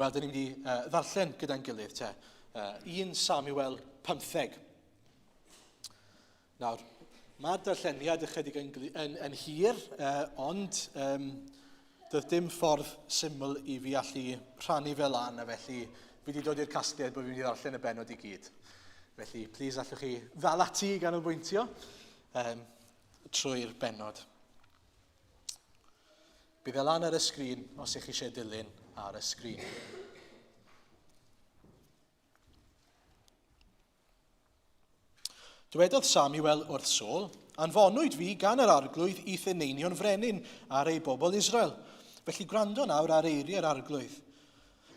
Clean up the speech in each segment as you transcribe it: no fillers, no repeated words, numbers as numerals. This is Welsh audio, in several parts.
Wel, dyn ni'n mynd i uh, ddarllen gyda'n gilydd te. Uh, 1 Samuel 15. Nawr, mae'r darlleniad ychydig yn, yn, yn hir, uh, ond um, doedd dim ffordd syml i fi allu rhannu fel lan, a felly fi wedi dod i'r casgliad bod fi'n mynd i ddarllen y benod i gyd. Felly, please allwch chi ddal ati i ganolbwyntio um, trwy'r benod. Bydd e lan ar y sgrin os ych chi eisiau dilyn ar y sgrin. Dywedodd Samuel wrth Saul, Anfonwyd fi gan yr arglwydd i theneinio'n frenin ar ei bobl Israel. Felly gwrando nawr ar eiriau'r arglwydd.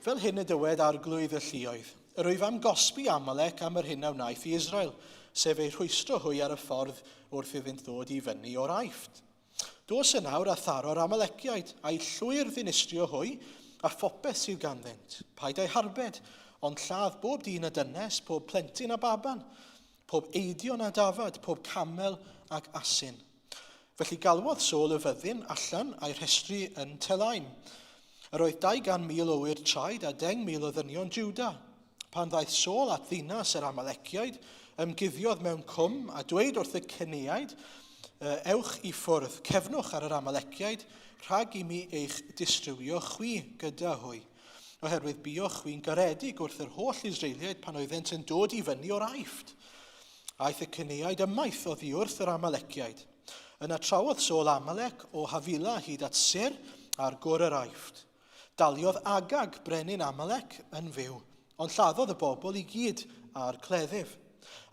Fel hyn y dywed arglwydd y lluoedd, Yr wyf am gosbi Amalek am yr hyn a wnaeth i Israel, sef eu rhwystro hwy ar y ffordd wrth iddynt ddod i fyny o'r Aifft. Dos yn awr a tharo'r Amaleciaid, a'u llwyr ddinistrio hwy, a phopeth sydd ganddynt. Paid â'u harbed, ond lladd bob dyn a dynes, pob plentyn a baban, pob eidion a dafad, pob camel ac asyn. Felly galwodd Saul y fyddin allan a'i rhestru yn Telaim. Yr oedd 200,000 o wyr traed a 10,000 o ddynion Juda. Pan ddaeth Saul at ddinas yr Amaleciaid, ymguddiodd mewn cwm a dweud wrth y Ceneaid, Ewch i ffwrdd, cefnwch ar yr Amaleciaid, rhag i mi eich distrywio chwi gyda hwy. Oherwydd buoch chwi'n garedig wrth yr holl Israeliaid pan oeddent yn dod i fyny o'r Aifft. Aeth y Ceneaid ymaith oddi wrth yr Amaleciaid. Yna trawodd Saul Amalec o Hafila hyd at Sur ar gwr yr Aifft. Daliodd Agag, brenin Amalec, yn fyw, ond lladdodd y bobl i gyd â'r cleddyf.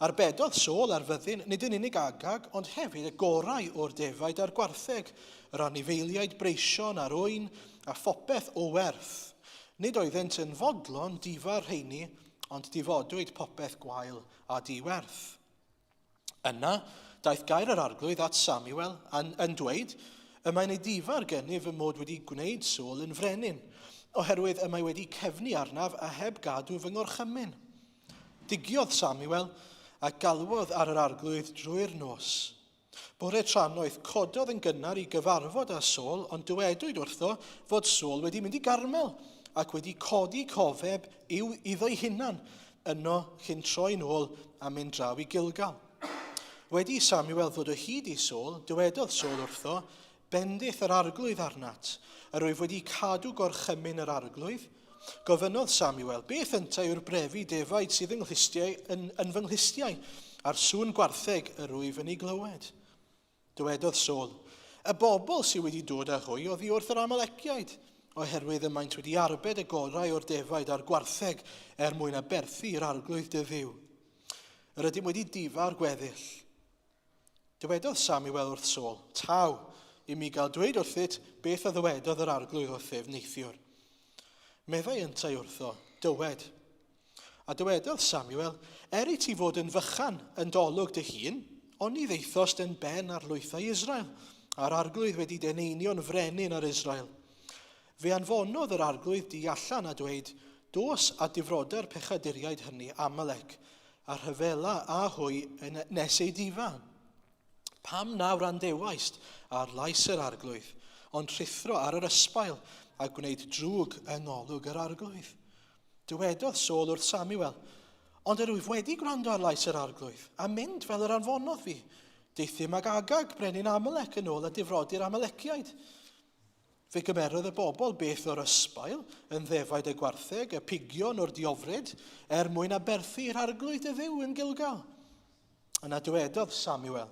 Arbedodd Saul ar fyddin nid yn unig Agag, ond hefyd y gorau o'r defaid a'r gwartheg, yr anifeiliaid breision a'r ŵyn, a phopeth o werth. Nid oeddent yn fodlon difa'r rheini, ond difodwyd popeth gwael a di-werth. Yna, daeth gair yr arglwydd at Samuel yn, yn dweud, Y mae'n edifar gennyf fy mod wedi gwneud Saul yn frenin, oherwydd y mae wedi cefnu arnaf a heb gadw fy ngorchymyn. Digiodd Samuel a galwodd ar yr arglwydd drwy'r nos. Bore trannoeth, cododd yn gynnar i gyfarfod â Saul, ond dywedwyd wrtho fod Saul wedi mynd i Garmel ac wedi codi cofeb i'w iddo'i hunan yno cyn troi'n ôl a mynd draw i Gilgal. Wedi i Samuel ddod o hyd i Saul, dywedodd Saul wrtho, Bendith yr arglwydd arnat, yr wyf wedi cadw gorchymyn yr arglwydd. Gofynnodd Samuel, Beth yntau yw'r brefu defaid sydd yng nghlustiau, yn, yn fy nghlustiau, a'r sŵn gwartheg yr wyf yn ei glywed? Dywedodd Saul, Y bobl sydd wedi dod â hwy oddi wrth yr Amaleciaid, oherwydd y maent wedi arbed y gorau o'r defaid a'r gwartheg er mwyn aberthu i'r arglwydd dy Dduw. Yr ydym wedi difa'r gweddill. Dywedodd Samuel wrth Saul, Taw, i mi gael dweud wrthyt beth a ddywedodd yr arglwydd wrthyf neithiwr. Meddai yntau wrtho, Dywed. A dywedodd Samuel, Er i ti fod yn fychan yn dolwg dy hun, oni ddaethost yn ben ar lwythau Israel, a'r arglwydd wedi deneinio'n frenin ar Israel. Fe anfonodd yr arglwydd di allan a dweud, Dos a difroda'r pechaduriaid hynny, Amalek, a rhyfela â hwy yn nes ei difa. Pam na wrandewaist ar lais yr arglwydd, ond rhuthro ar yr ysbail a gwneud drwg yng ngolwg yr arglwydd? Dywedodd Saul wrth Samuel, Ond yr wyf wedi gwrando ar lais yr arglwydd, a mynd fel yr anfonodd fi. Deuthum ag Agag, brenin Amalek, yn ôl a difrodi'r Amaleciaid. Fe gymerodd y bobl beth o'r ysbail, yn ddefaid y gwartheg, y pigion o'r diofryd, er mwyn aberthu i'r arglwydd dy Dduw yn Gilgal. Yna dywedodd Samuel,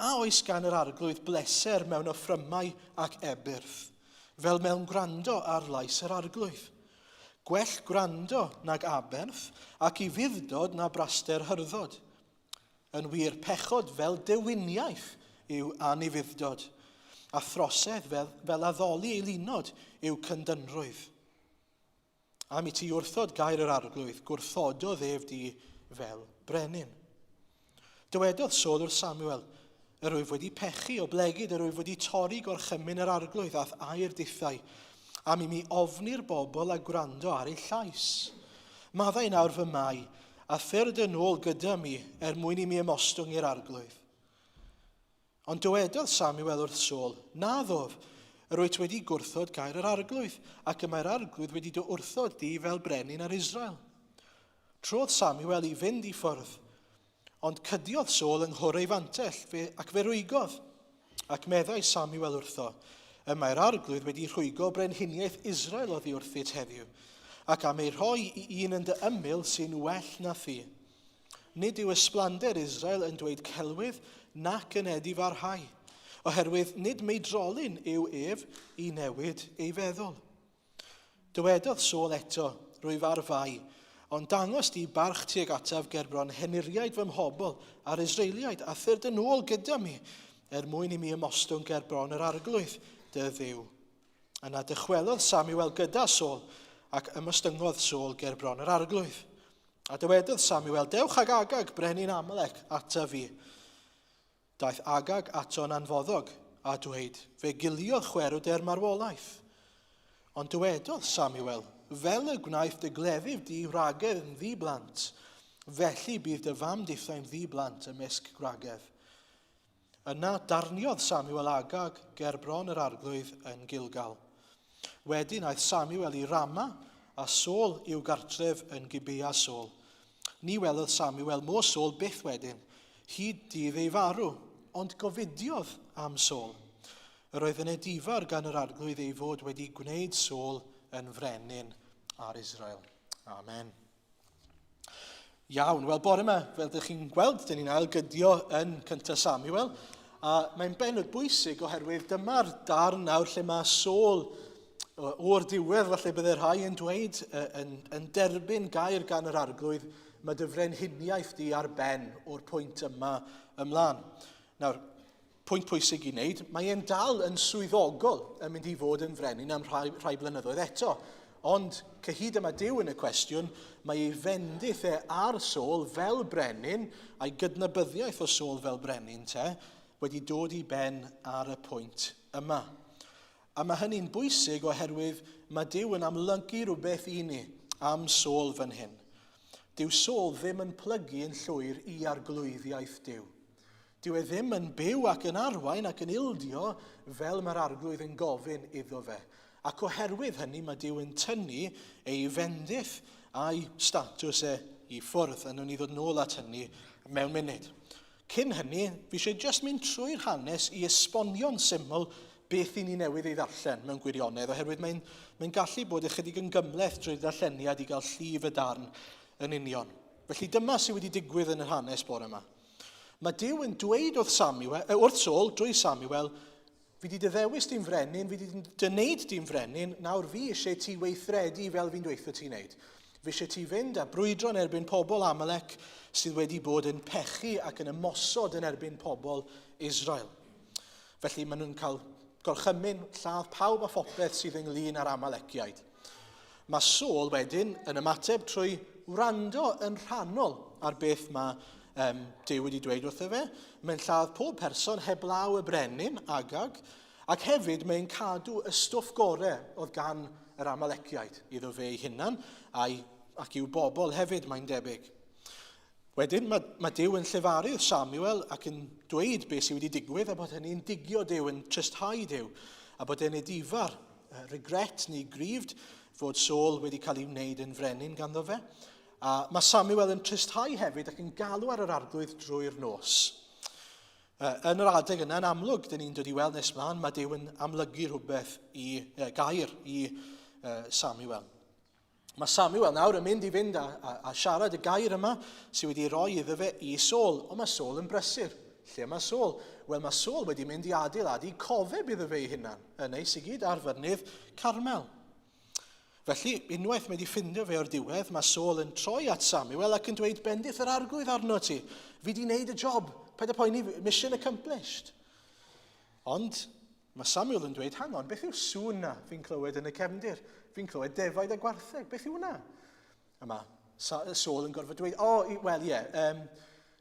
A oes gan yr arglwydd bleser mewn offrymau ac ebyrth, fel mewn gwrando ar lais yr arglwydd? Gwell gwrando nag aberth, ac ufudd-dod na braster hyrddod. Yn wir, pechod fel dewiniaeth yw anufudd-dod, a throsedd fel, fel addoli eilunod yw cyndynrwydd. Am i ti wrthod gair yr arglwydd, gwrthododd ef di fel brenin. Dywedodd Saul wrth Samuel, Yr wyf wedi pechu, oblegid yr wyf wedi torri gorchymyn yr arglwydd a'th air dithau, am i mi ofni'r bobl a gwrando ar eu llais. Maddau nawr fy mai, a thyrd yn ôl gyda mi, er mwyn i mi ymostwng i'r arglwydd. Ond dywedodd Samuel wrth Saul, Na ddof, Yr wyt wedi gwrthod gair yr arglwydd, ac y mae'r arglwydd wedi dy wrthod di fel brenin ar Israel. Trodd Samuel i fynd i ffwrdd, ond cydiodd Saul yng nghwr ei fantell, fe, ac fe rwygodd. Ac meddai Samuel wrtho, Y mae'r arglwydd wedi rhwygo brenhiniaeth Israel oddi wrthyt heddiw, ac am ei rhoi i un yn dy ymyl sy'n well na thi. Nid yw ysblander Israel yn dweud celwydd nac yn edifarhau, oherwydd nid meidrolyn yw ef i newid ei feddwl. Dywedodd Saul eto, Rwyf ar fai, ond dangos di barch tuag ataf gerbron henuriaid fy mhobl a'r Israeliaid, a thyrd yn ôl gyda mi, er mwyn i mi ymostwng gerbron yr arglwydd, dy Dduw. Yna dychwelodd Samuel gyda Saul, ac ymostyngodd Saul gerbron yr arglwydd. A dywedodd Samuel, Dewch ag Agag, brenin Amalek, ataf fi. Daeth Agag ato'n anfoddog, a dweud, Fe giliodd chwerw der marwolaeth. Ond dywedodd Samuel, Fel y gwnaeth dy gleddyf di wragedd yn ddi-blant, felly bydd dy fam dithau'n ddi-blant ymysg gwragedd. Yna darniodd Samuel Agag ger bron yr arglwydd yn Gilgal. Wedyn aeth Samuel i Rama, a Saul i'w gartref yn Gibea Saul. Ni welodd Samuel mo Saul byth wedyn, hyd dydd ei farw, ond gofidiodd am Saul. Yr oedd yn edifar gan yr arglwydd ei fod wedi gwneud Saul yn frenin ar Israel. Amen. Iawn, wel bore yma, fel ydych chi'n gweld, dyn ni'n ailgydio yn cyntaf Samuel, a mae'n benod bwysig oherwydd dyma'r darn nawr lle mae Saul o'r diwedd, falle bydde rhai yn dweud, yn, yn derbyn gair gan yr arglwydd, mae dy frenhiniaeth di ar ben o'r pwynt yma ymlaen. Nawr, pwynt pwysig i wneud, mae e'n dal yn swyddogol yn mynd i fod yn frenin am rhai, rhai blynyddoedd eto. Ond cyhyd yma Duw yn y cwestiwn, mae ei fendith e ar Saul fel brenin, a'i gydnabyddiaeth o Saul fel brenin te, wedi dod i ben ar y pwynt yma. A mae hynny'n bwysig oherwydd mae Duw yn amlygu rhywbeth i ni am Saul fan hyn. Dyw Saul ddim yn plygu yn llwyr i arglwyddiaeth Duw. Dyw e ddim yn byw ac yn arwain ac yn ildio fel mae'r arglwydd yn gofyn iddo fe. Ac oherwydd hynny mae Duw yn tynnu ei fendith a'i statws e i ffwrdd. A wnawn ni ddod nôl at hynny mewn munud. Cyn hynny, fi eisiau jyst mynd trwy'r hanes i esbonio'n syml beth i ni newydd ei ddarllen mewn gwirionedd, oherwydd mae'n mae gallu bod ychydig yn gymhleth drwy'r ddarlleniad i gael llif y darn yn union. Felly dyma sydd wedi digwydd yn yr hanes bore yma. Mae Duw yn dweud wrth, Samuel, wrth Saul, drwy Samuel, Fi di dy ddewis di'n frenin, fi di dy wneud di'n frenin, nawr fi eisiau ti weithredu fel fi'n dweithio ti'n wneud. Fi eisiau ti fynd a brwydro yn erbyn pobl Amalek sydd wedi bod yn pechu ac yn ymosod yn erbyn pobl Israel. Felly maen nhw'n cael gorchymyn lladd pawb a phopeth sydd ynglyn â'r Amalekiaid. Mae Saul wedyn yn ymateb trwy wrando yn rhannol ar beth mae um, Duw wedi dweud wrtho fe. Mae'n lladd pob person heblaw y brenin, Agag, ac hefyd mae'n cadw y stwff gore oedd gan yr Amaleciaid iddo fe ei hunan a'i, ac i'w bobl hefyd, mae'n debyg. Wedyn mae, mae Duw yn llefaru wrth Samuel ac yn dweud beth sydd wedi digwydd a bod hynny'n digio Duw, yn trysthau Duw, a bod e'n edifar, regret neu grieved fod Saul wedi cael ei wneud yn frenin ganddo fe. A mae Samuel yn trysthau hefyd ac yn galw ar yr arglwydd drwy'r nos. Yn yr adeg yna, yn amlwg, dyn ni'n dod i weld nes mlaen, mae Duw yn amlygu rhywbeth i gair i Samuel. Mae Samuel nawr yn mynd i fynd a, a, a siarad y gair yma sydd wedi rhoi iddo fe i Saul, ond mae Saul yn brysur. Lle mae Saul? Wel, mae Saul wedi mynd i adeiladu cofeb iddo fe ei hunan, yn ei sigyd ar fynydd Carmel. Felly, unwaith mae wedi ffindio fe o'r diwedd, mae Saul yn troi at Samuel ac yn dweud, bendith yr arglwydd arno ti. Fi wedi wneud y job. Paid â poeni, mission accomplished. Ond Mae Samuel yn dweud, hang on, beth yw'r sŵn na fi'n clywed yn y cefndir? Fi'n clywed defaid a gwartheg, beth yw hwnna? A mae Saul yn gorfod dweud, o, oh, wel, ie, yeah, um,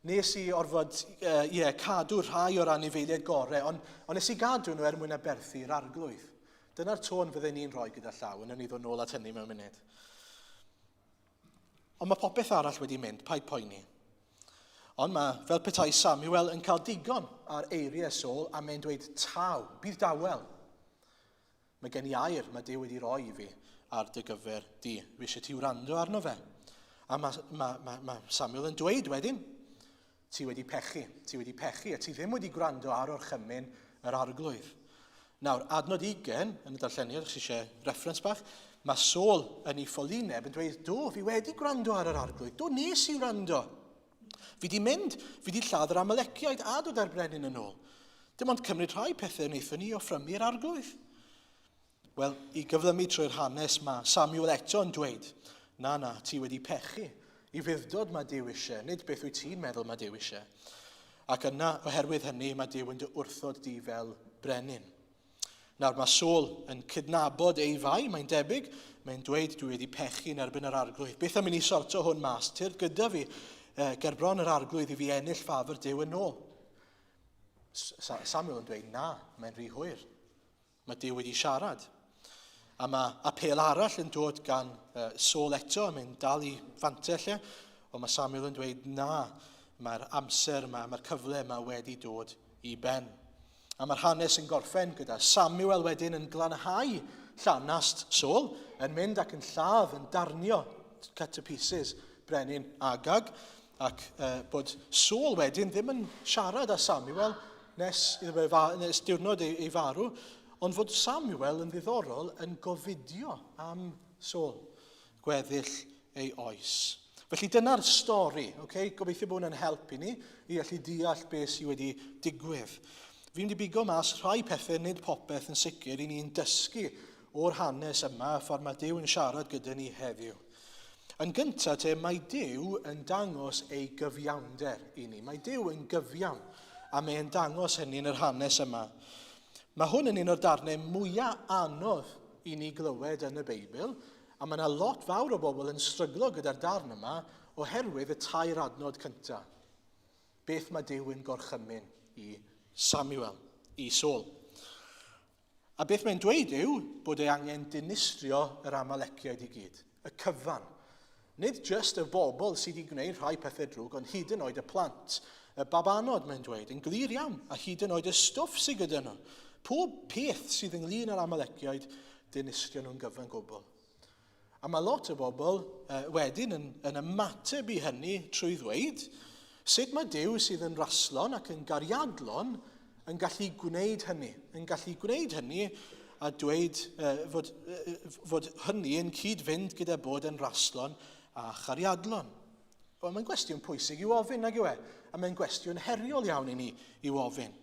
nes i orfod uh, yeah, cadw rhai o'r anifeiliaid gorau, ond on nes i gadw nhw er mwyn aberthu i'r arglwydd. Dyna'r tôn fydden ni'n rhoi gyda llaw, yn ni ddod nôl at hynny mewn munud. Ond mae popeth arall wedi mynd, paid poeni. Ond mae fel petai Samuel yn cael digon ar eiriau Saul a mae'n dweud taw, bydd dawel. Mae gen i air mae Duw wedi roi i fi ar dy gyfer di. Fi eisiau ti wrando arno fe. A mae, mae, mae, mae Samuel yn dweud wedyn, ti wedi pechu, ti wedi pechu, a ti ddim wedi gwrando ar orchymyn yr arglwydd. Nawr, adnod 20 yn y darlleniad, os eisiau reference bach, mae Saul yn ei ffolineb yn dweud, do, fi wedi gwrando ar yr arglwydd, do, nes i wrando. Fi di mynd, fi di lladd yr Amaleciaid a dod â'r brenin yn ôl. Dim ond cymryd rhai pethau wnaethon ni offrymu'r arglwydd. Wel, i gyflymu trwy'r hanes mae Samuel eto yn dweud, na, na, ti wedi pechu. I fuddod mae Duw eisiau, nid beth wyt ti'n meddwl mae Duw eisiau. Ac yna, oherwydd hynny, mae Duw yn dy wrthod di fel brenin. Nawr mae Saul yn cydnabod ei fai, mae'n debyg. Mae'n dweud, dwi wedi pechu yn erbyn yr arglwydd. Beth am i ni sorto hwn mas? Tyrd gyda fi eh, gerbron yr arglwydd i fi ennill ffafr Duw yn ôl. Samuel yn dweud, na, mae'n rhy hwyr. Mae Duw wedi siarad. A mae apel arall yn dod gan uh, Saul eto, a mae'n dal i fantell e, ond mae Samuel yn dweud, na, mae'r amser yma, mae'r cyfle yma wedi dod i ben. A mae'r hanes yn gorffen gyda Samuel wedyn yn glanhau llanast Saul, yn mynd ac yn lladd, yn darnio, cut to pieces, brenin Agag, ac uh, bod Saul wedyn ddim yn siarad â Samuel nes, iddo fe, nes diwrnod ei, ei farw, ond fod Samuel yn ddiddorol yn gofidio am Saul gweddill ei oes. Felly dyna'r stori, okay? Gobeithio bod hwnna'n help i ni i allu deall beth sydd wedi digwydd. Fi'n mynd i bigo mas rhai pethau, nid popeth yn sicr, i ni'n dysgu o'r hanes yma, y ffordd mae Duw yn siarad gyda ni heddiw. Yn gyntaf te, mae Duw yn dangos ei gyfiawnder i ni. Mae Duw yn gyfiawn, a mae e'n dangos hynny yn yr hanes yma. Mae hwn yn un o'r darnau mwyaf anodd i ni glywed yn y Beibl, A mae yna lot fawr o bobl yn stryglo gyda'r darn yma oherwydd y tair adnod cyntaf. Beth mae Duw yn gorchymyn i Samuel, i Saul? A beth mae'n dweud yw bod ei angen dinistrio yr Amaleciaid i gyd, y cyfan. Nid jyst y bobl sydd wedi gwneud rhai pethau drwg, ond hyd yn oed y plant. Y babanod, mae'n dweud, yn glir iawn, a hyd yn oed y stwff sydd gyda nhw. Pob peth sydd ynglyn â'r Amaleciaid, dinistrio nhw'n gyfan gwbl. A mae lot o bobl uh, wedyn yn, yn ymateb i hynny trwy ddweud, sut mae Duw sydd yn raslon ac yn gariadlon yn gallu gwneud hynny, yn gallu gwneud hynny a dweud uh, fod, uh, fod hynny yn cyd-fynd gyda bod yn raslon a chariadlon. Wel, mae'n gwestiwn pwysig i'w ofyn, nag yw e? A mae'n gwestiwn heriol iawn i ni i'w ofyn.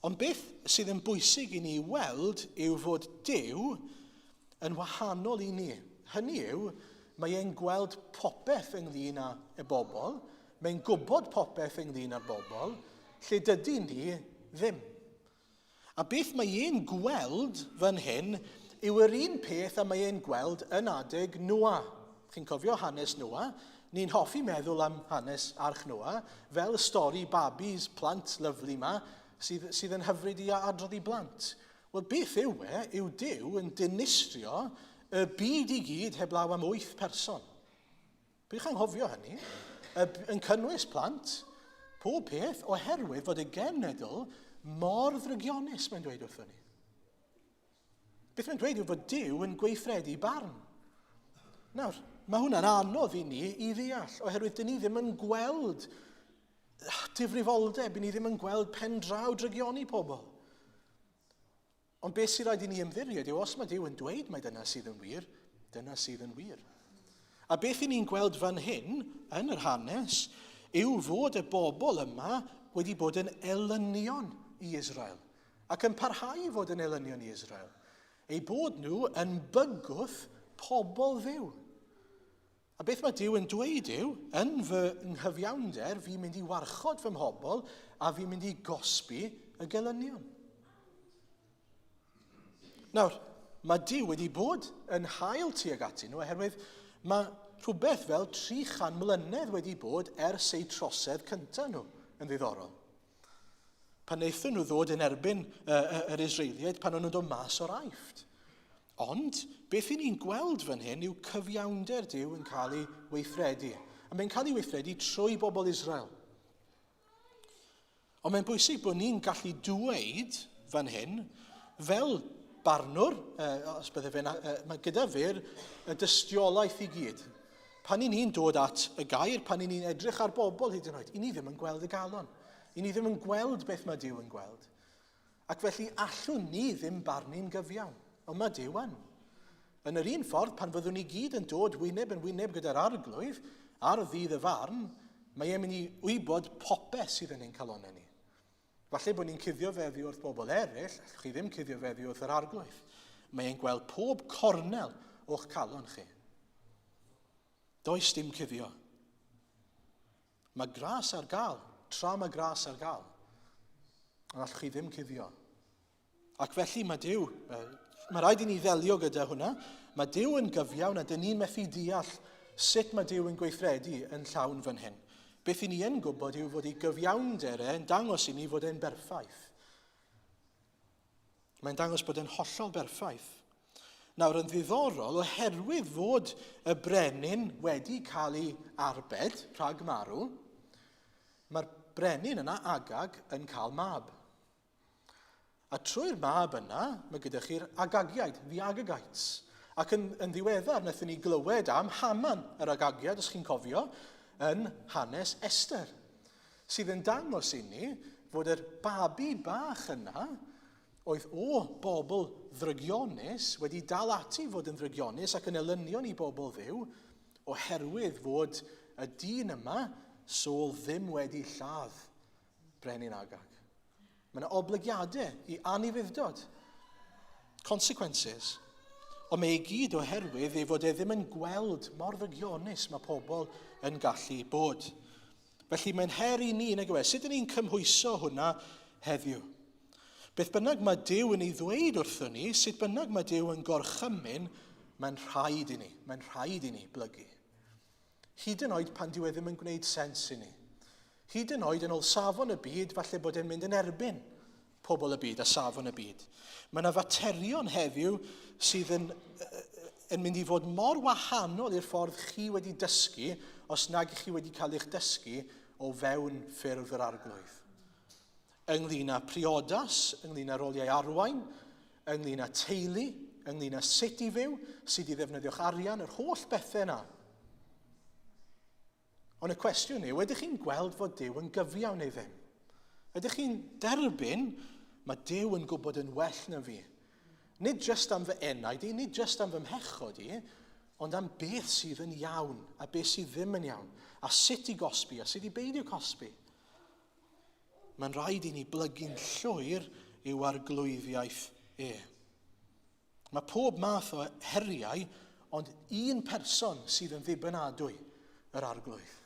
Ond beth sydd yn bwysig i ni weld yw fod Duw yn wahanol i ni. Hynny yw, mae e'n gweld popeth ynglyn â y bobl, mae'n gwybod popeth ynglyn â'r bobl, lle dydy ni ddim. A beth mae e'n gweld fan hyn yw yr un peth a mae e'n gweld yn adeg Noa. Chi'n cofio hanes Noa? Ni'n hoffi meddwl am hanes Arch Noa fel stori babis, plant lyfli ma, sydd, sydd yn hyfryd i adrodd i blant. Wel, beth yw e? Yw Duw yn dinistrio y byd i gyd heblaw am wyth person. Peidiwch anghofio hynny, y, yn cynnwys plant, pob peth, oherwydd fod y genedl mor ddrygionus, mae'n dweud wrthon ni. Beth mae'n dweud yw fod Duw yn gweithredu barn. Nawr, mae hwnna'n anodd i ni i ddeall, oherwydd dyn ni ddim yn gweld difrifoldeb, ni ddim yn gweld pen draw drygioni pobl. Ond beth sy'n rhaid i ni ymddiried yw os mae Duw yn dweud mai dyna sydd yn wir, dyna sydd yn wir. A beth i ni'n gweld fan hyn, yn yr hanes, yw fod y bobl yma wedi bod yn elynion i Israel. Ac yn parhau i fod yn elynion i Israel. Eu bod nhw yn bygwth pobl Dduw. A beth mae Duw yn dweud yw, yn fy nghyfiawnder, fi'n mynd i warchod fy mhobl a fi'n mynd i gosbi y gelynion. Nawr, mae Duw wedi bod yn hael tuag atyn nhw oherwydd mae rhywbeth fel 300 mlynedd wedi bod ers eu trosedd cyntaf nhw yn ddiddorol. Pan wnaethon nhw ddod yn erbyn yr Israeliaid pan o'n nhw'n dod mas o'r Aifft. Ond, beth i ni'n gweld fan hyn yw cyfiawnder Duw yn cael ei weithredu. A mae'n cael ei weithredu trwy bobl Israel. Ond mae'n bwysig bod ni'n gallu dweud fan hyn, fel barnwr, os bydde fe'n, mae gyda fe'r y dystiolaeth i gyd. Pan i ni'n dod at y gair, pan i ni'n edrych ar bobl hyd yn oed, i ni ddim yn gweld y galon. I ni ddim yn gweld beth mae Duw yn gweld. Ac felly allwn ni ddim barnu'n gyfiawn, ond mae Duw yn. Yn yr un ffordd, pan fyddwn ni gyd yn dod wyneb yn wyneb gyda'r Arglwydd ar ddydd y farn, mae e'n mynd i wybod popeth sydd yn ein calonnau ni. Falle bod ni'n cuddio fe oddi wrth bobl eraill, allwch chi ddim cuddio fe oddi wrth yr Arglwydd. Mae e'n gweld pob cornel o'ch calon chi. Does dim cuddio. Mae gras ar gael, tra mae gras ar gael. Ond allwch chi ddim cuddio. Ac felly mae Duw, mae rhaid i ni ddelio gyda hwnna. Mae Duw yn gyfiawn a dyn ni'n methu deall sut mae Duw yn gweithredu yn llawn fan hyn. Beth i ni yn gwybod yw fod ei gyfiawnder e yn dangos i ni fod e'n berffaith. Mae'n dangos bod e'n hollol berffaith. Nawr yn ddiddorol, oherwydd fod y brenin wedi cael ei arbed rhag marw, mae'r brenin yna, Agag, yn cael mab. A trwy'r mab yna, mae gyda chi'r Agagiaid, the Agagites. Ac yn, yn ddiweddar, wnaethon ni glywed am Haman, yr Agagiad, os chi'n cofio, yn hanes Esther, sydd yn dangos i ni fod yr babi bach yna, oedd o bobl ddrygionus, wedi dal ati fod yn ddrygionus ac yn elynion i bobl Dduw, oherwydd fod y dyn yma, Saul, ddim wedi lladd brenin Agag. Mae yna oblygiadau i anufudd-dod. Consequences. Ond mae ei gyd oherwydd ei fod e ddim yn gweld mor ddygionus mae pobl yn gallu bod. Felly mae'n her i ni, nag yw e? Sut ydyn ni'n cymhwyso hwnna heddiw? Beth bynnag mae Duw yn ei ddweud wrthon ni, sut bynnag mae Duw yn gorchymyn, mae'n rhaid i ni, mae'n rhaid i ni blygu. Hyd yn oed pan dyw e ddim yn gwneud sens i ni. Hyd yn oed yn ôl safon y byd, falle bod e'n mynd yn erbyn pobl y byd a safon y byd. Mae yna faterion heddiw sydd yn, yn mynd i fod mor wahanol i'r ffordd chi wedi dysgu os nag chi wedi cael eich dysgu o fewn ffurf yr arglwydd. Ynglyn â priodas, ynglyn â roliau arwain, ynglyn â teulu, ynglyn â sut i fyw, sut i ddefnyddio'ch arian, yr holl bethau yna. Ond y cwestiwn yw, ydych chi'n gweld fod Duw yn gyfiawn neu ddim? Ydych chi'n derbyn mae Duw yn gwybod yn well na fi? Nid jyst am fy enaid i, nid jyst am fy mhechod i, ond am beth sydd yn iawn a beth sydd ddim yn iawn, a sut i gosbi a sut i beidio cosbi. Mae'n rhaid i ni blygu'n llwyr i'w arglwyddiaeth e. Mae pob math o heriau, ond un person sydd yn ddibynadwy, yr arglwydd.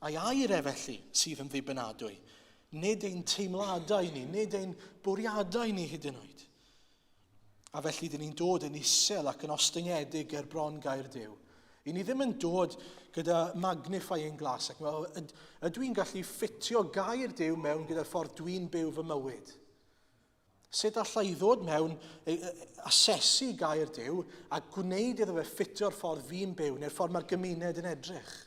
A'i air e felly sydd yn ddibynadwy. Nid ein teimladau ni, nid ein bwriadau ni hyd yn oed. A felly dyn ni'n dod yn isel ac yn ostyngedig ger bron gair Duw. I ni ddim yn dod gyda magnifying glass ac meddwl, ydw i'n gallu ffitio gair Duw mewn gyda'r ffordd dwi'n byw fy mywyd? Sut alla i ddod mewn, asesu gair Duw a gwneud iddo fe ffitio'r ffordd fi'n byw neu'r ffordd mae'r gymuned yn edrych?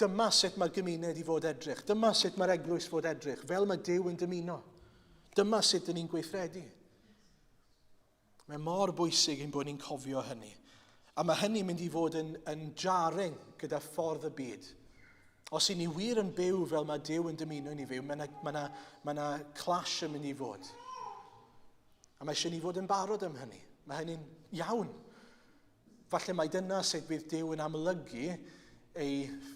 Dyma sut mae'r gymuned i fod edrych. Dyma sut mae'r eglwys fod edrych, fel mae Duw yn dymuno. Dyma sut dyn ni'n gweithredu. Mae mor bwysig ein bod ni'n cofio hynny. A mae hynny'n mynd i fod yn, yn jarring gyda ffordd y byd. Os i ni wir yn byw fel mae Duw yn dymuno i ni fyw, mae yna mae na, mae na clash yn mynd i fod. A mae eisiau ni fod yn barod am hynny. Mae hynny'n iawn. Falle mai dyna sut bydd Duw yn amlygu ei,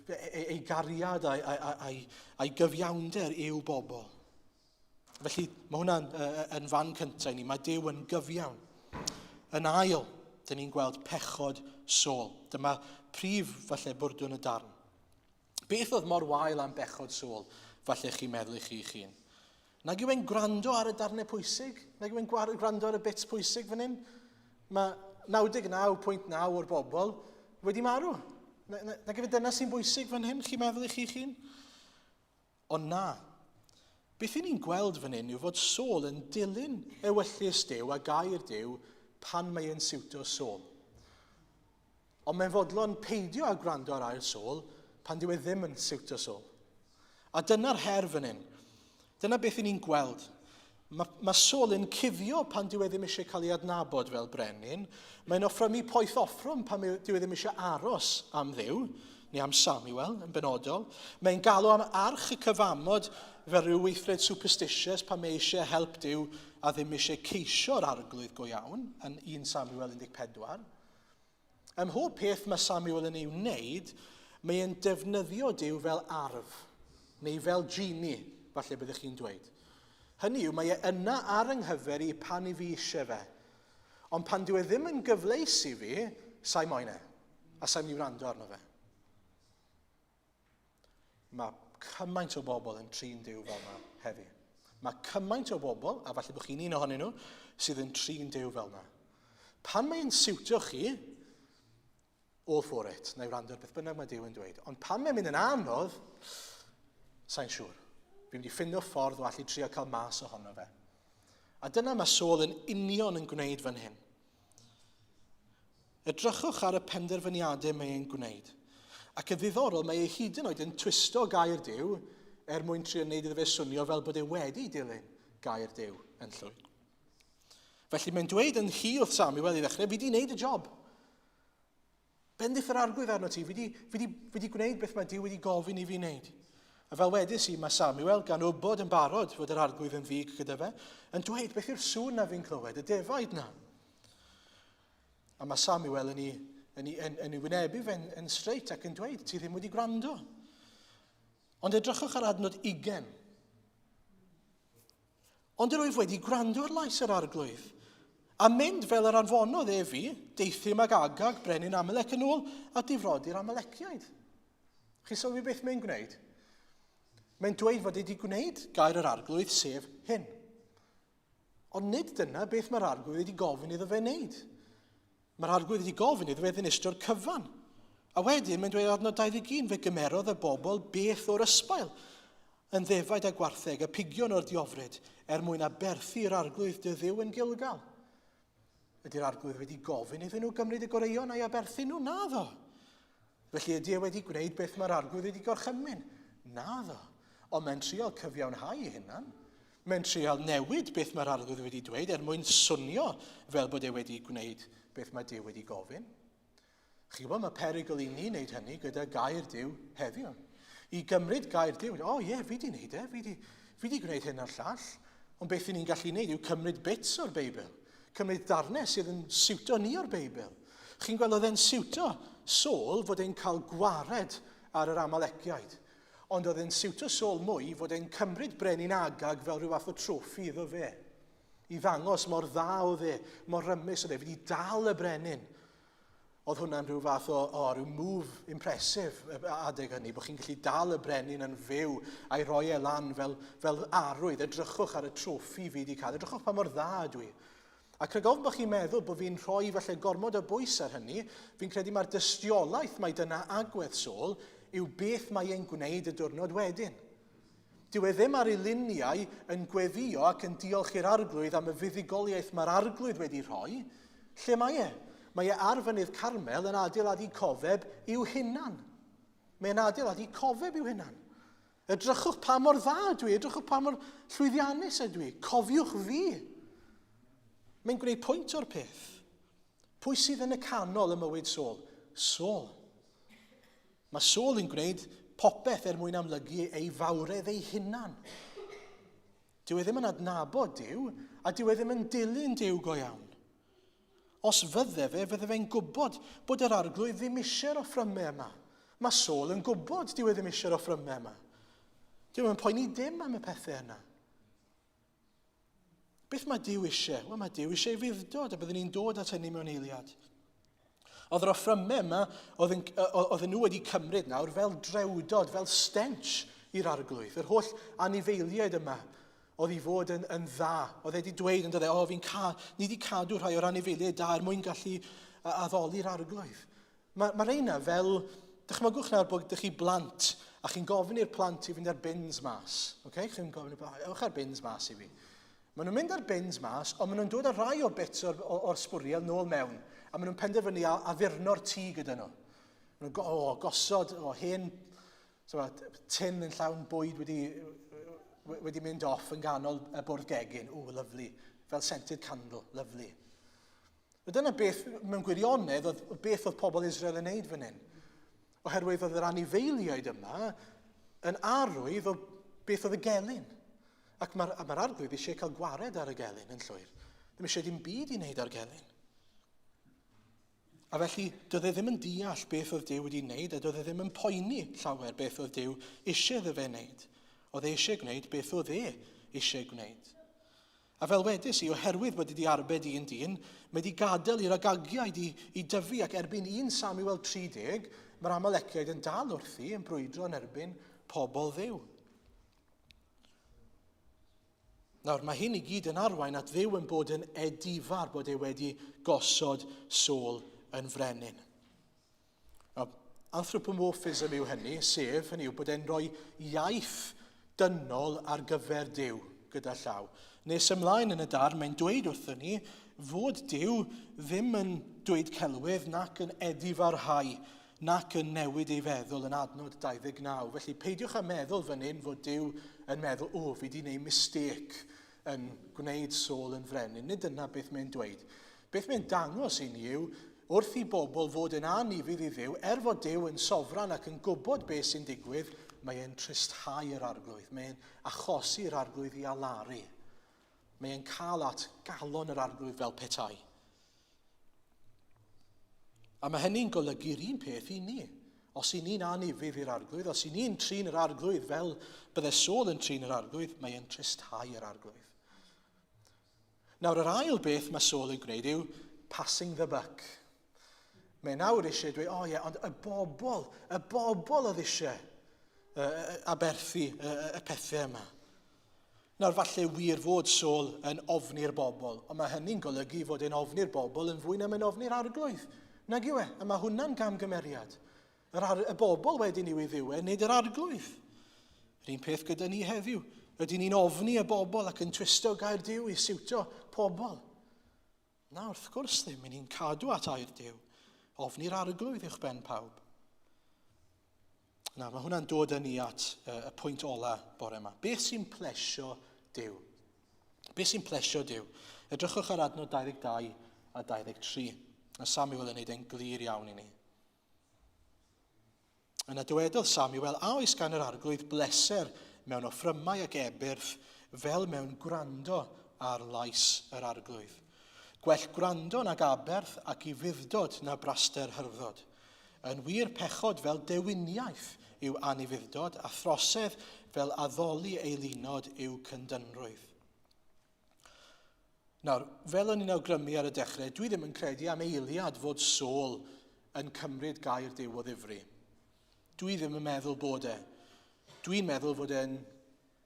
ei, ei gariad a'i, a'i, a'i, a'i gyfiawnder i'w bobl. Felly mae hwnna'n yn fan cyntaf i ni. Mae Duw yn gyfiawn. Yn ail, dyn ni'n gweld pechod Saul. Dyma prif, falle, bwrdwn y darn. Beth oedd mor wael am bechod Saul, falle chi'n meddwl i chi'ch hun? Nag yw e'n gwrando ar y darnau pwysig? Nag yw e'n gwrando ar y bits pwysig fan hyn? Mae 99.9 o'r bobl wedi marw. Nag yw e dyna sy'n bwysig fan hyn, chi'n meddwl i chi'ch hun? Ond na. Beth i ni'n gweld fan hyn yw fod Saul yn dilyn ewyllys Duw a gair Duw pan mae e'n siwto Saul. Ond mae'n fodlon peidio â gwrando ar air Saul pan dyw e ddim yn siwto Saul. A dyna'r her fan hyn. Dyna beth i ni'n gweld. Mae, mae Saul yn cuddio pan dyw e ddim eisiau cael ei adnabod fel brenin. Mae'n offrymu poeth offrwm pan dyw e ddim eisiau aros am Dduw, neu am Samuel yn benodol. Mae'n galw am arch y cyfamod fel rhyw weithred superstitious pan mae eisiau help Duw a ddim eisiau ceisio'r arglwydd go iawn yn 1 Samuel 14. Ym mhob peth mae Samuel yn ei wneud, mae e'n defnyddio Duw fel arf, neu fel genie, falle byddech chi'n dweud. Hynny yw, mae e yna ar yng nghyfer i pan i fi eisiau fe. Ond pan dyw e ddim yn gyfleus i fi, sa'i moyn e, a sa'i mynd i wrando arno fe. Mae cymaint o bobl yn trin Duw fel yna heddi. Mae cymaint o bobl, a falle bod chi'n un ohonyn nhw, sydd yn trin Duw fel yna. Pan mae'n siwtio chi, all for it, na i wrando ar beth bynnag mae Duw yn dweud. Ond pan mae'n mynd yn anodd, sa'n siŵr. Fi'n mynd i ffindo ffordd o allu trio cael mas ohono fe. A dyna mae Saul yn union yn gwneud fan hyn. Edrychwch ar y penderfyniadau mae e'n gwneud. Ac yn ddiddorol, mae e hyd yn oed yn twisto gair Duw er mwyn trio wneud iddo fe swnio fel bod e wedi dilyn gair Duw yn llwyr. Felly mae'n dweud yn hi wrth Samuel i ddechrau, fi wedi wneud y job. Bendith yr arglwydd arno ti, fi wedi, fi wedi, fi wedi gwneud beth mae Duw wedi gofyn i fi wneud. A fel wedys i, mae Samuel, gan wybod yn barod fod yr arglwydd yn ddig gyda fe, yn dweud beth yw'r sŵn na fi'n clywed, y defaid na. A mae Samuel yn ei, yn ei, yn, yn ei wynebu fe'n yn straight ac yn dweud, ti ddim wedi gwrando. Ond edrychwch ar adnod 20. Ond yr wyf wedi gwrando ar lais yr arglwydd, a mynd fel yr anfonodd e fi, deuthum ag Agag, brenin Amalek, yn ôl, a difrodi'r Amaleciaid. Chi sylwi beth mae'n gwneud? Mae'n dweud fod e wedi gwneud gair yr arglwydd, sef hyn. Ond nid dyna beth mae'r arglwydd wedi gofyn iddo fe wneud. Mae'r arglwydd wedi gofyn iddo fe ddinistrio'r cyfan. A wedyn mae'n dweud adnod 21, fe gymerodd y bobl beth o'r ysbail, yn ddefaid a gwartheg, y pigion o'r diofryd, er mwyn aberthu i'r arglwydd dy ddiw yn Gilgal. Ydy'r arglwydd wedi gofyn iddyn nhw gymryd y goreuon a'i aberthu nhw? Naddo. Felly ydy e wedi gwneud beth mae'r arglwydd wedi gorchymyn? Naddo. Ond mae'n trial cyfiawnhau ei hunan. Mae'n trial newid beth mae'r arglwydd wedi dweud er mwyn swnio fel bod e wedi gwneud beth mae Duw wedi gofyn. Chi'n gwybod, mae perygl i ni wneud hynny gyda gair Duw heddiw. I gymryd gair Duw, o oh, ie, yeah, fi di wneud e, fi di, fi di gwneud hyn a'r llall. Ond beth i ni'n gallu wneud yw cymryd bits o'r Beibl. Cymryd darnau sydd yn siwto ni o'r Beibl. Chi'n gweld oedd e'n siwto Saul fod e'n cael gwared ar yr Amaleciaid. Ond oedd e'n siwto Saul mwy fod e'n cymryd brenin Agag fel rhyw fath o troffi iddo fe. I ddangos mor dda oedd e, mor rymus oedd e, fi wedi dal y brenin. Oedd hwnna'n rhyw fath o, o rhyw move impressive adeg hynny, bod chi'n gallu dal y brenin yn fyw a'i roi e lan fel, fel arwydd. Edrychwch ar y troffi fi wedi cael, edrychwch pa mor dda ydw i. Ac rhag ofn bod chi'n meddwl bod fi'n rhoi falle gormod o bwys ar hynny, fi'n credu mae'r dystiolaeth mai dyna agwedd Saul yw beth mae e'n gwneud y diwrnod wedyn. Dyw e ddim ar ei liniau yn gweddïo ac yn diolch i'r Arglwydd am y fuddugoliaeth mae'r Arglwydd wedi rhoi. Lle mae e? Mae e ar fynydd Carmel yn adeiladu cofeb i'w hunan. Mae e'n adeiladu cofeb i'w hunan. Edrychwch pa mor dda ydw i, edrychwch pa mor llwyddiannus ydw i, cofiwch fi. Mae'n gwneud pwynt o'r peth. Pwy sydd yn y canol ym mywyd Saul? Saul. Mae Saul yn gwneud popeth er mwyn amlygu ei fawredd ei hunan. Dyw e ddim yn adnabod Duw, a dyw e ddim yn dilyn Duw go iawn. Os fydde fe, fydde fe'n gwybod bod yr arglwydd ddim eisiau'r offrymau yma. Mae Saul yn gwybod dyw e ddim eisiau'r offrymau yma. Dyw e'n poeni dim am y pethau yna. Beth mae Duw eisiau? Wel, mae Duw eisiau ei fuddod, a byddwn ni'n dod at hynny mewn eiliad. Oedd yr offrymau yma, oedd, oedd nhw wedi cymryd nawr fel drewdod, fel stench i'r arglwydd. Yr holl anifeiliaid yma oedd i fod yn, yn dda. Oedd e wedi dweud yn dod e, o, fi'n ca, ni wedi cadw rhai o'r anifeiliaid da er mwyn gallu addoli'r arglwydd. Mae, mae reina fel, dychmygwch nawr bod ydych chi blant a chi'n gofyn i'r plant i fynd ar bins mas. Okay? Chi'n gofyn i'r plant, ewch ar bins mas i fi. Maen nhw'n mynd ar bins mas, ond maen nhw'n dod â rhai o'r bits o'r, or, or sbwriel nôl mewn, a maen nhw'n penderfynu addurno'r tŷ gyda nhw. Maen nhw'n go, oh, gosod o hen so, tin yn llawn bwyd wedi, wedi mynd off yn ganol y bwrdd gegin. O, lyfli. Fel scented candle, lyfli. Wel, dyna beth, mewn gwirionedd, oedd, beth oedd pobl Israel yn neud fan hyn. Oherwydd oedd yr anifeiliaid yma yn arwydd o beth oedd y gelyn. Ac mae'r mae arglwydd eisiau cael gwared ar y gelyn yn llwyr. Ddim eisiau dim byd i wneud ar gelyn. A felly, doedd e ddim yn deall beth oedd Duw wedi wneud, a doedd e ddim yn poeni llawer beth oedd Duw eisiau iddo fe wneud. Oedd e eisiau gwneud beth oedd e eisiau gwneud. A fel wedys i, oherwydd bod wedi arbed un dyn, mae wedi gadael i'r Agagiaid i, i dyfu ac erbyn 1 Samuel 30, mae'r Amaleciaid yn dal wrthi yn brwydro yn erbyn pobl Dduw. Nawr, mae hyn i gyd yn arwain at Dduw yn bod yn edifar bod e wedi gosod Saul yn frenin. Nawr, anthropomorphism yw hynny, sef, hynny yw bod e'n rhoi iaith dynol ar gyfer Duw gyda llaw. Nes ymlaen yn y darn, mae'n dweud wrthyn ni fod Duw ddim yn dweud celwydd nac yn edifarhau nac yn newid ei feddwl yn adnod 29. Felly peidiwch â meddwl fan hyn fod Duw yn meddwl, o, fi di wneud mistake yn gwneud Saul yn frenin. Nid dyna beth mae'n dweud. Beth mae'n dangos i ni yw, wrth i bobl fod yn anufudd i Dduw, er fod Duw yn sofran ac yn gwybod beth sy'n digwydd, mae e'n tristhau yr arglwydd. Mae e'n achosi'r arglwydd i alaru. Mae e'n cael at galon yr arglwydd fel petai. A mae hynny'n golygu'r un peth i ni. Os i ni'n anufudd i'r arglwydd, os i ni'n trin yr arglwydd fel bydde Saul yn trin yr arglwydd, mae e'n tristhau yr arglwydd. Nawr, yr ail beth mae Saul yn gwneud yw passing the buck. Mae nawr eisiau dweud, o oh, ie, yeah, ond y bobl, y bobl oedd eisiau aberthu y pethau yma. Nawr, falle wir fod Saul yn ofni'r bobl, ond mae hynny'n golygu fod e'n ofni'r bobl yn fwy na mae'n ofni'r arglwydd. Nag yw e? A mae hwnna'n gamgymeriad. Yr ar, y bobl wedyn yw ei ddiw e, nid yr arglwydd. Yr un peth gyda ni heddiw. Ydy ni'n ofni y bobl ac yn twisto gair Duw i siwto pobl? Na, wrth gwrs ddim. Yn ni'n cadw at air Duw. Ofni'r arglwydd uwch ben pawb. Na, mae hwnna'n dod â ni at y pwynt ola bore yma. Beth sy'n plesio Duw? Beth sy'n plesio Duw? Edrychwch ar adnod 22 a 23. Mae Samuel yn neud e'n glir iawn i ni. Yna dywedodd Samuel, a oes gan yr arglwydd bleser mewn offrymau ac ebyrth fel mewn gwrando ar lais yr arglwydd? Gwell gwrando nag aberth ac ufudd-dod na braster hyrddod. Yn wir pechod fel dewiniaeth yw anufudd-dod a throsedd fel addoli eilunod yw cyndynrwydd. Nawr, fel o'n i'n awgrymu ar y dechrau, dwi ddim yn credu am eiliad fod Saul yn cymryd gair Duw o ddifri. Dwi ddim yn meddwl bod e. Dwi'n meddwl fod e'n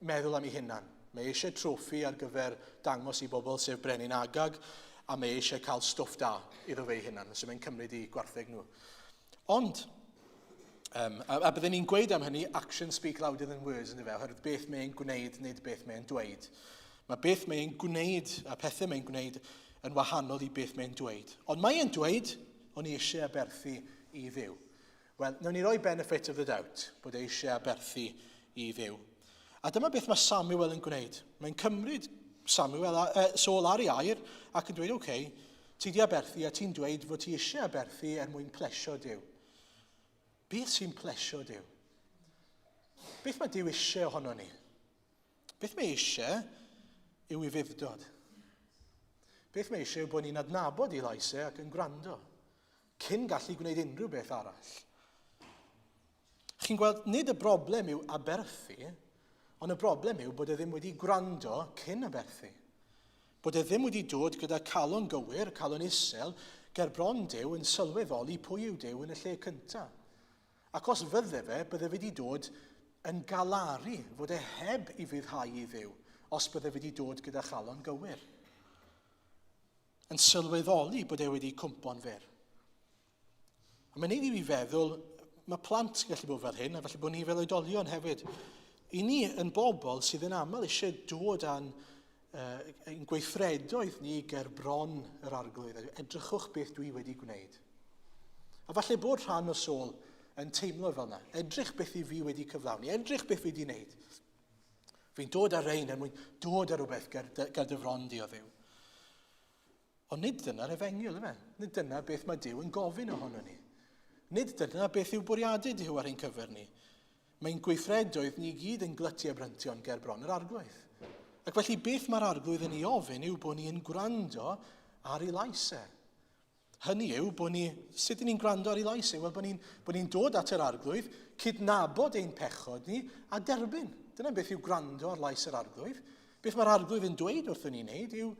meddwl am ei hunan. Mae eisiau troffi ar gyfer dangos i bobl sef Brenin Agag, a mae eisiau cael stwff da iddo fe ei hunan, so mae'n cymryd i gwartheg nhw. Ond, um, a, a byddwn ni'n gweud am hynny, action speak louder than words, ynddo fe, oherwydd beth mae'n gwneud, nid beth mae'n dweud. Mae beth mae'n gwneud a pethau mae'n gwneud yn wahanol i beth mae'n dweud. Ond mae'n dweud, o'n i eisiau aberthu i Dduw. Wel, nawn ni roi benefit of the doubt bod e eisiau aberthu i Dduw. A dyma beth mae Samuel yn gwneud. Mae'n cymryd Samuel, Saul ar ei air ac yn dweud, oce, okay, Ti di aberthu a ti'n dweud fod ti eisiau aberthu er mwyn plesio Duw. Beth sy'n plesio Duw? Beth mae Duw eisiau ohono ni? Beth mae eisiau yw ufudd-dod. Beth mae eisiau yw bod ni'n adnabod ei lais e ac yn gwrando, cyn gallu gwneud unrhyw beth arall. Chi'n gweld, nid y broblem yw aberthu, ond y broblem yw bod e ddim wedi gwrando cyn aberthu. Bod e ddim wedi dod gyda calon gywir, calon isel, ger bron Duw yn sylweddoli pwy yw Duw yn y lle cyntaf. Ac os fydde fe, bydde fe wedi dod yn galaru fod e heb i fuddhau i Dduw, os bydde fe wedi dod gyda chalon gywir. Yn sylweddoli bod e wedi cwmpo'n fyr. A mae'n neud i fi feddwl, mae plant yn gallu bod fel hyn, a falle bod ni fel oedolion hefyd. I ni yn bobl sydd yn aml eisiau dod â'n uh, ein gweithredoedd ni ger bron yr arglwydd. Edrychwch beth dwi wedi gwneud. A falle bod rhan o Saul yn teimlo fel yna. Edrych beth i fi wedi cyflawni. Edrych beth fi wedi gwneud. Fi'n dod ar rein er mwyn dod ar rhywbeth ger, ger dy fron di o Dduw. Ond nid dyna'r efengyl, yfe? Nid dyna beth mae Duw yn gofyn ohono ni. Nid dyna beth yw bwriadu Duw ar ein cyfer ni. Mae'n gweithredoedd ni gyd yn glytiau bryntion ger bron yr arglwydd. Ac felly beth mae'r arglwydd yn ei ofyn yw bod ni'n gwrando ar ei lais e. Hynny yw bod ni, sut ydyn ni'n gwrando ar ei lais e? Wel, bod ni'n bod ni dod at yr arglwydd, cydnabod ein pechod ni a derbyn. Dyna beth yw gwrando ar lais yr arglwydd. Beth mae'r arglwydd yn dweud wrthyn ni'n neud yw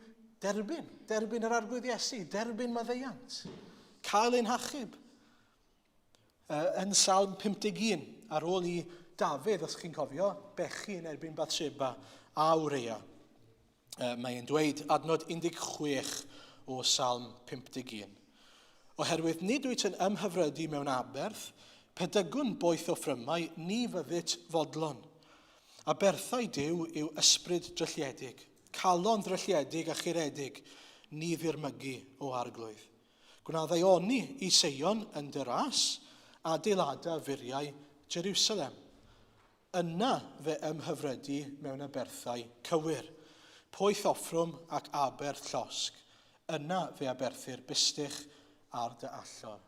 derbyn. Derbyn yr arglwydd Iesu, derbyn maddeuant. Cael ein hachub. Yn Salm 51, ar ôl i Dafydd, os chi'n cofio, bechu yn erbyn Bathsheba a Urea. Mae e'n dweud adnod 16 o Salm 51. Oherwydd nid wyt yn ymhyfrydu mewn aberth, pedygwn boeth o ffrymau, ni fyddit fodlon. Aberthau Duw yw ysbryd drylliedig, calon ddrylliedig a churedig, ni ddirmygu o arglwydd. Gwna ddaioni i Seion yn dy ras, adeilada furiau Jerusalem. Yna fe ymhyfrydu mewn aberthau cywir, poeth offrwm ac aberth llosg. Yna fe aberthir bustych ar dy allor.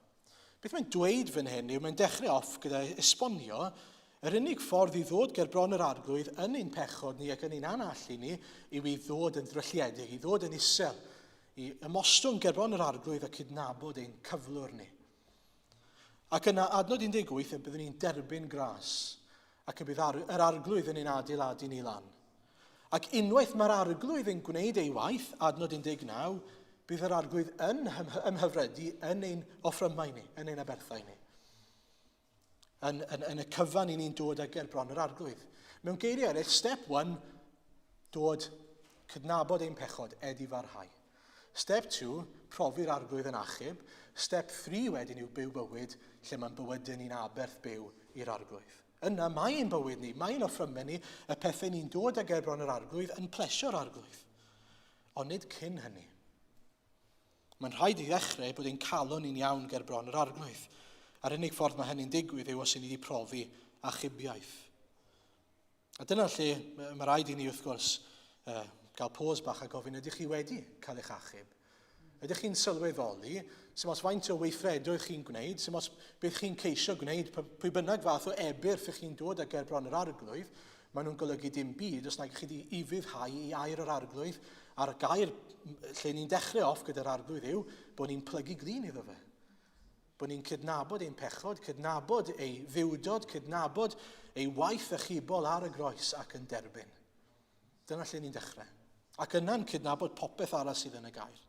Beth mae'n dweud fan hyn yw mae'n dechrau off gyda esbonio yr unig ffordd i ddod ger bron yr arglwydd yn ein pechod ni ac yn ein anallu ni yw i ddod yn ddrylliedig, i ddod yn isel, i ymostwng gerbron yr arglwydd a cydnabod ein cyflwr ni. Ac yna, adnod 18, y byddwn ni'n derbyn gras, ac y bydd ar, yr arglwydd yn ein adeiladu ni lan. Ac unwaith mae'r arglwydd yn gwneud ei waith, adnod 19, bydd yr arglwydd yn ymhyfrydu yn ein offrymau ni, yn ein aberthau ni. Yn, yn, yn y cyfan i ni'n dod ag ger bron yr arglwydd. Mewn geiriau eraill, step 1, dod cydnabod ein pechod, edifarhau. Step 2, profi'r arglwydd yn achub. Step 3 wedyn yw byw bywyd lle mae'n bywydau ni'n aberth byw i'r arglwydd. Yna mae ein bywyd ni, mae ein offrymau ni, y pethau ni'n dod ag ger bron yr arglwydd yn plesio'r arglwydd. Ond nid cyn hynny. Mae'n rhaid i ddechrau bod ein calon ni'n iawn ger bron yr arglwydd. A'r unig ffordd mae hynny'n digwydd yw os y'n ni wedi profi achubiaeth. A dyna lle mae rhaid i ni, wrth gwrs, uh, gael pôs bach a gofyn, ydych chi wedi cael eich achub? Ydych chi'n sylweddoli, sy'n os faint o weithredoedd chi'n gwneud, sy'n os beth chi'n ceisio gwneud, pwy bynnag fath o ebyrth ych chi'n dod â ger bron yr arglwydd, maen nhw'n golygu dim byd os nag chi wedi ufuddhau i air yr arglwydd A'r gair lle ni'n dechrau off gyda'r arglwydd yw bod ni'n plygu glin iddo fe. Bod ni'n cydnabod ein pechod, cydnabod ei ddiwdod, cydnabod ei waith achubol ar y groes ac yn derbyn. Dyna lle ni'n dechrau. Ac yna'n cydnabod popeth arall sydd yn y gair.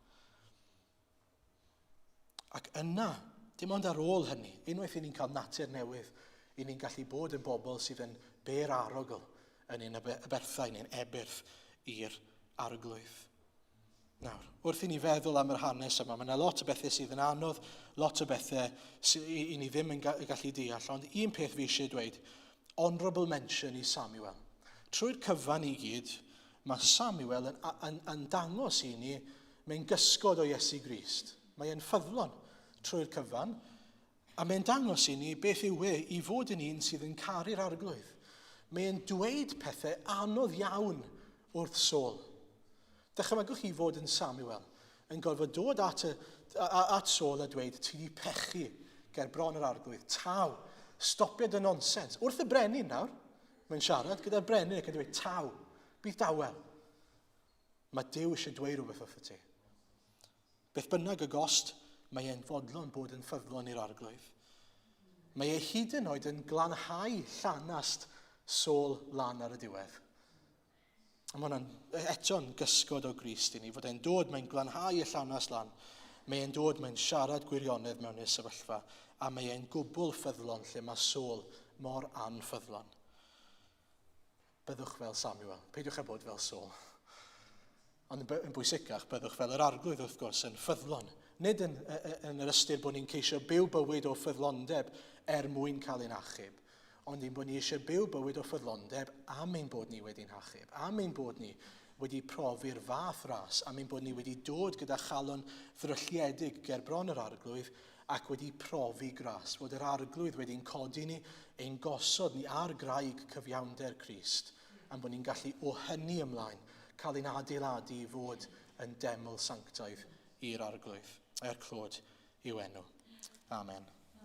Ac yna, dim ond ar ôl hynny, unwaith i ni'n cael natur newydd, i ni'n gallu bod yn bobl sydd yn bêr arogl yn ein aberthau neu'n ebyrth i'r arglwydd. Nawr, wrth i ni feddwl am yr hanes yma, mae yna lot o bethau sydd yn anodd, lot o bethau sy, i, i ni ddim yn gallu deall, ond un peth fi eisiau dweud, honourable mention i Samuel. Trwy'r cyfan i gyd, mae Samuel yn, yn, yn dangos i ni Mae'n gysgod o Iesu Grist. Mae e'n ffyddlon trwy'r cyfan, a mae'n dangos i ni beth yw e i fod yn un sydd yn caru'r arglwydd. Mae e'n dweud pethau anodd iawn wrth Saul. Dychmygwch chi fod yn Samuel, yn gorfod dod at, y, at Saul a dweud, ti di pechu ger bron yr arglwydd, taw, stopio dy nonsens. Wrth y brenin nawr, mae'n siarad gyda'r brenin ac yn dweud, taw, bydd dawel. Mae Duw eisiau dweud rhywbeth wrtho ti. Beth bynnag y gost, mae e'n fodlon bod yn ffyddlon i'r arglwydd. Mae e hyd yn oed yn glanhau llanast Saul lan ar y diwedd. A mae hwnna'n eto'n gysgod o Grist i ni, fod e'n dod, mae'n glanhau y llanast lan. Mae e'n dod, mae'n siarad gwirionedd mewn i'r sefyllfa, a mae e'n gwbl ffyddlon lle mae Saul mor anffyddlon. Byddwch fel Samuel. Peidiwch â bod fel Saul. Ond yn bwysicach, byddwch fel yr arglwydd, wrth gwrs, yn ffyddlon. Nid yn, yn yr ystyr bod ni'n ceisio byw bywyd o ffyddlondeb er mwyn cael ein achub, ond ein bod ni eisiau byw bywyd o ffyddlondeb am ein bod ni wedi'n hachub, am ein bod ni wedi profi'r fath ras, am ein bod ni wedi dod gyda chalon ddrylliedig ger bron yr arglwydd ac wedi profi gras, fod yr Arglwydd wedi'n codi ni, ein gosod ni ar graig cyfiawnder Crist. A'n bod ni'n gallu o hynny ymlaen cael ein adeiladu i fod yn deml sanctaidd i'r Arglwydd, er clod i'w enw. Amen.